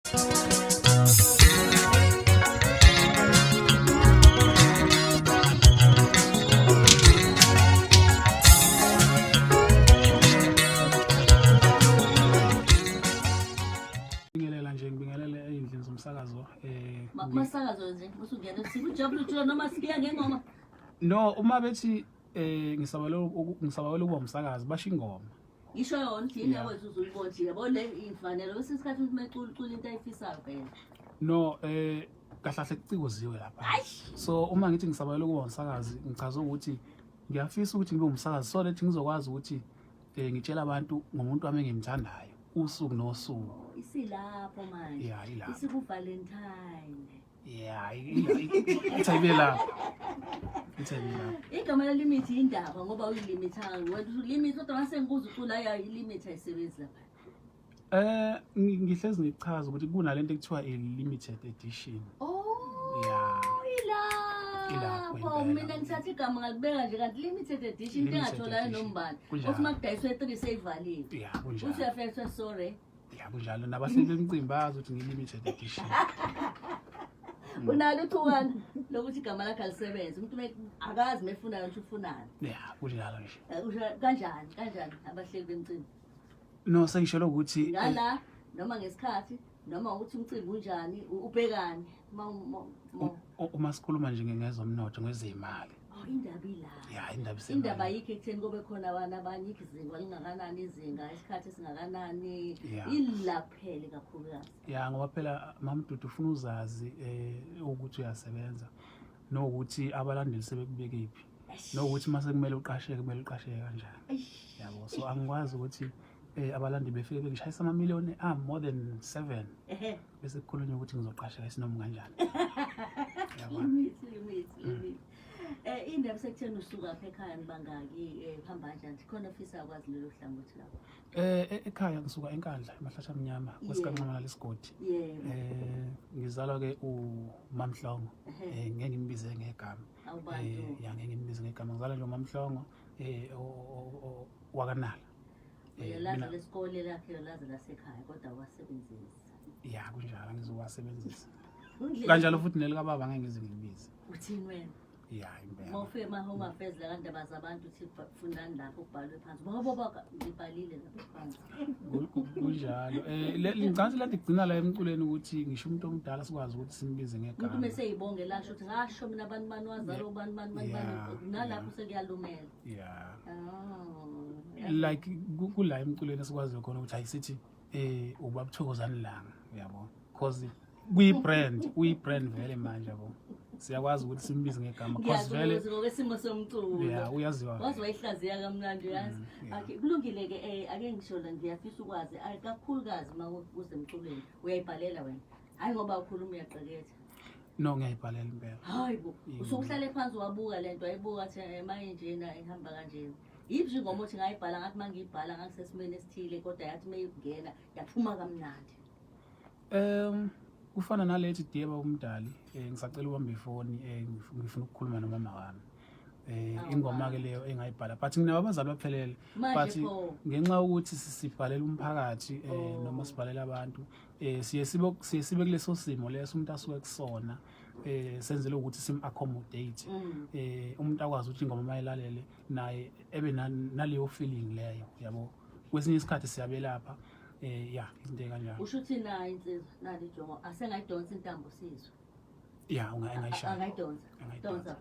Ngibingelela nje, ngibingelele ey'ndlini zomsakazo. Masakazo nje usungena sikujabula ujula noma sikiya ngengoma. No, uma bethi ngisabawela ukuba umsakazi, basho ingoma. Ngisho yona ukuthi yini yakwenza uze uyibone nje, yabo le imfanelo kwesinye isikhathi umuntu mecula ucula into ayifisayo phela. No, kahle kahle kucikoziwe lapha. So uma ngithi ngisabawela ukuba umsakazi, ngichaza ukuthi ngiyafisa ukuthi ngibe umsakazi so that ngizokwazi ukuthi ngitshela abantu ngomuntu wami engimthandayo usuku nosuku. Isilapho manje. Yeah, ilapho. Isiku Valentine. Yeah, ithi ayibe lapho. Ithi ayibe lapho. Igama lelimit indaba ngoba uyilimithanga wena usulimit, kodwa mase ngikuza ucula ya ilimit ayisebenzi lapha. Ngihlezi ngichaza ukuthi kunalento ekuthiwa i-limited edition. Oh. Yeah. Ilapho. Ilapho Mina ngithatha igama ngalibeka nje kanti limited edition into Limited engatholakali edition. nombani. Kunjalo. Uthi makudayiswe 3 seyivaliwe. Yeah, Uthi kunjalo. uyafika sorry. Yeah, kunjalo. Nabahleli bemicimbi bayazi ukuthi ngi-limited edition. Unalo uthukana lokuthi igama lakhe alisebenze. Umuntu akazi mefuna ukuthi ufunani. Yeah, kunjalo nje. Usho kanjani kanjani abahleli bemicimbi? No, sengisholo ukuthi Ngala noma ngesikhathi noma ukuthi umcimbi unjani, ubhekani uma sikhuluma nje ngezomnotho, ngezimali. Oh, indaba ila. Yeah, indaba isemali. Indaba ayikho ekutheni kube khona abantu abanye izinga lingakanani, izinga isikhathi esingakanani. Ila kuphele kakhulukazi. Yeah, ngoba phela Mamdudu ufuna uzazi ukuthi uyasebenza nokuthi abalandeli sebekubekephi. Nokuthi mase kumele uqasheke, kumele uqasheke kanjani. Yabo, so angikwazi ukuthi abalandeli befike bengishayisa amamiliyoni more than 7. Bese kukhulunywa ukuthi ngizoqasheka isinomu kanjani. Yabo. Limit, limit, limit. Indaba sekutheni usuka apha ekhaya nibangaki, hamba kanjani? Khona ofisa ukwazi lelo hlangothi lapho. Ekhaya ngisuka eNkandla, eMahlathi Amnyama, kwesikanxamana lesigodi. Ngizalwa ke uMamhlongo. Ngeke ngimbize ngegama. Awubantu. Ya, ngeke ngimbize ngegama. Ngizalwa nje uMamhlongo, wakanala. Uyalazi lesikole lakhe, uyalazi lasekhaya, kodwa wasebenzisa. Ya, kunjalo, ngizowasebenzisa. Kanjalo futhi nelikababa ngeke ngize ngilibize. Uthini wena? Ya, impela. Uma ufika ema-home affairs la kandaba zabantu uthi fundani lapho kubhalwe phansi. Ngoba baba ngibhalile lapho phansi. Kunjalo. Ngicabanga lento igcina la emculweni ukuthi ngisho umuntu omdala sikwazi ukuthi simbize ngegama. Umuntu mese eyibonge lasho ukuthi ngasho mina abantu bani wazalwa ubani bani bani bani. Nalapho sekuyalumela. Oh. Like kula emculweni esikwazi khona ukuthi ayisithi ubaba Thokozani Langa, uyabo. Because kuyi-brand, uyi-brand vele manje, yabo. Siyakwazi ukuthi simbize ngegama because vele Ngiyakuzwa ngokwesimo somculo. Yeah, uyaziwa. Waze wayihlaziya kamnandi uyazi. Okay, kulungile ke, ake ngisho la ngiyafisa ukwazi, kakhulukazi uma usemculweni uyayibhalela wena. Hayi ngoba ukhuluma uyaqeketha. No, ngiyayibhalela impela. Hayi bo, usukuhlale phansi wabuka lento, wayibuka athi maye njena ihamba kanjena. Yiphi ingoma othi ngayibhala ngathi mangiyibhala ngangisesimeni esithile kodwa yathi mayingena yaphuma kamnandi? Kufana nalethi Diyeba umdali, ngisacela ubambe ifoni, ngifuna ukukhuluma nomama wami. Ingoma ke leyo engayibhala, but nginabo abazali baphelele. Manje But pho? ngenxa yokuthi sibhalela umphakathi, noma sibhalela abantu, siye sibe kuleso simo leso umuntu asuke kusona, senzele ukuthi sim accommodate. Umuntu akwazi ukuthi ingoma mayilalele naye ebe naleyo feeling leyo, yabo. Kwesinye isikhathi siyabelapha, ya, izinto ekanjalo. Usho ukuthi nayo insizwa nali jongo asengayidonsa intambo sizwe. Ya, engayishaya. Angayidonsa. Angayidonsa. Donsa.